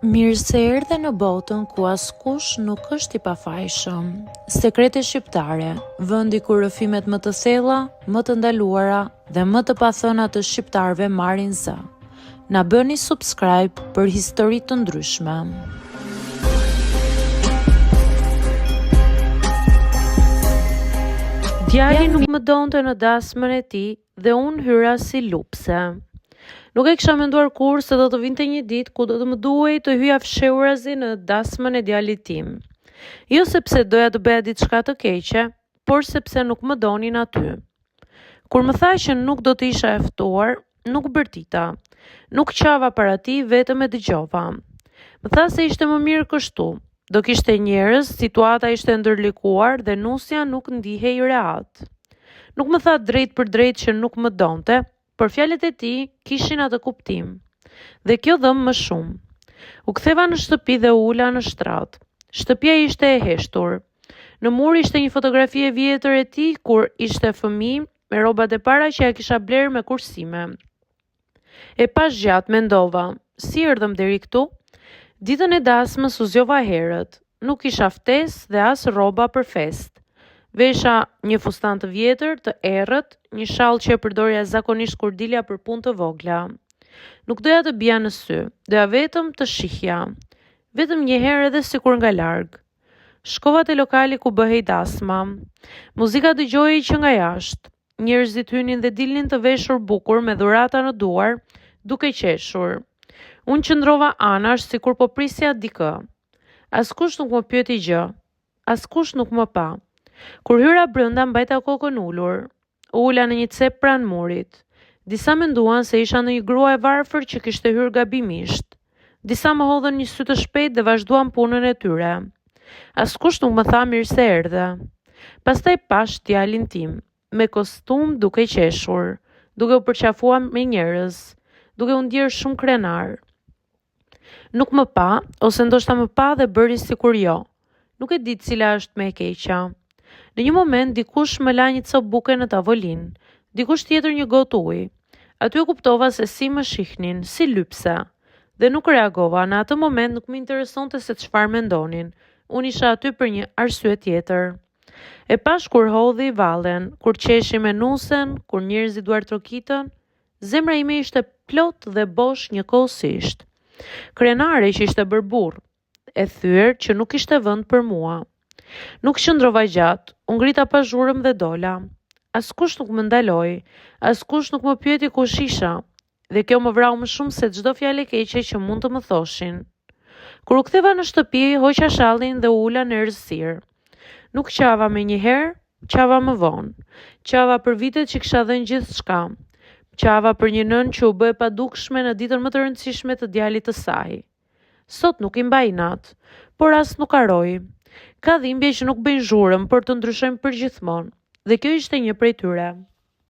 Mirë se erdhe në botën ku askush nuk është i pafajshëm. Sekrete shqiptare, vendi ku rrëfimet më të thella, më të ndaluara dhe më të pathëna të shqiptarëve marrin zë. Na bëni subscribe për histori të ndryshme. Djali nuk më donte në dasmën e tij dhe unë hyra si lupse. Nuk e kisha menduar kurrë se do të vinte një ditë ku do të më duhej të hyja fshehurazi në dasmën e djalit tim. Jo sepse doja të bëja diçka të keqe, por sepse nuk më donin aty. Kur më tha që nuk do të isha e ftuar, nuk bërtita. Nuk qava para tij, vetëm e dëgjova. Më tha se ishte më mirë kështu. Do kishte njerëz, situata ishte e ndërlikuar dhe nusja nuk ndihej rehat. Nuk më tha drejtpërdrejt që nuk më donte, por fjalët e tij kishin atë kuptim. Dhe kjo dhemb më shumë. U ktheva në shtëpi dhe u ula në shtrat. Shtëpia ishte e heshtur. Në mur ishte një fotografi e vjetër e tij kur ishte fëmijë me rrobat e para që ia kisha blerë me kursime. E pashë gjatë, mendova, si erdhëm deri këtu? Ditën e dasmës u zgjova herët. Nuk kisha ftesë dhe as rroba për festë. Vesha një fustan të vjetër, të errët, një shall që e përdorja zakonisht kur dilja për punë të vogla. Nuk doja të bija në sy, doja vetëm të shihja. Vetëm një herë edhe sikur nga larg. Shkova te lokali ku bëhej dasma. Muzika dëgjohej që nga jashtë. Njerëzit hynin dhe dilnin të veshur bukur me dhurata në duar, duke qeshur. Unë qëndrova anash sikur po prisja dikë. Askush nuk më pyeti gjë. Askush nuk më pa. Kur hyra brenda mbajta kokën ulur. U ula në një cep pranë murit. Disa menduan se isha ndonjë grua e varfër që kishte hyrë gabimisht. Disa më hodhën një sy të shpejtë dhe vazhduan punën e tyre. Askush nuk më tha mirë se erdhe. Pastaj pashë djalin tim, me kostum duke qeshur, duke u përqafuar me njerëz, duke u ndjerë shumë krenar. Nuk më pa, ose ndoshta më pa dhe bëri sikur jo. Nuk e di cila është më e keqja. Në një moment dikush më la një copë buke në tavolinë, dikush tjetër një gotë ujë. Aty e kuptova se si më shihnin, si lypse. Dhe nuk reagova, në atë moment nuk më interesonte se çfarë mendonin. Unë isha aty për një arsye tjetër. E pashë kur hodhi vallen, kur qeshi me nusen, kur njerëzit duartrokitën. Zemra ime ishte plot dhe bosh njëkohësisht. Krenare që ishte bërë burrë, e thyer që nuk kishte vend për mua. Nuk qëndrova gjatë, u ngrita pa zhurmë dhe dola. Askush nuk më ndaloi, askush nuk më pyeti kush isha, dhe kjo më vrau më shumë se çdo fjalë e keqe që mund të më thoshin. Kur u ktheva në shtëpi, hoqa shallin dhe u ula në errësirë. Nuk qava menjëherë, qava më vonë. Qava për vitet që kisha dhënë gjithçka. Qava për një nënë që u bë e padukshme në ditën më të rëndësishme të djalit të saj. Sot nuk i mbaj inat, por as nuk harroj. Ka dhimbje që nuk bëjnë zhurmë, por të ndryshojnë përgjithmonë. Dhe kjo ishte një prej tyre.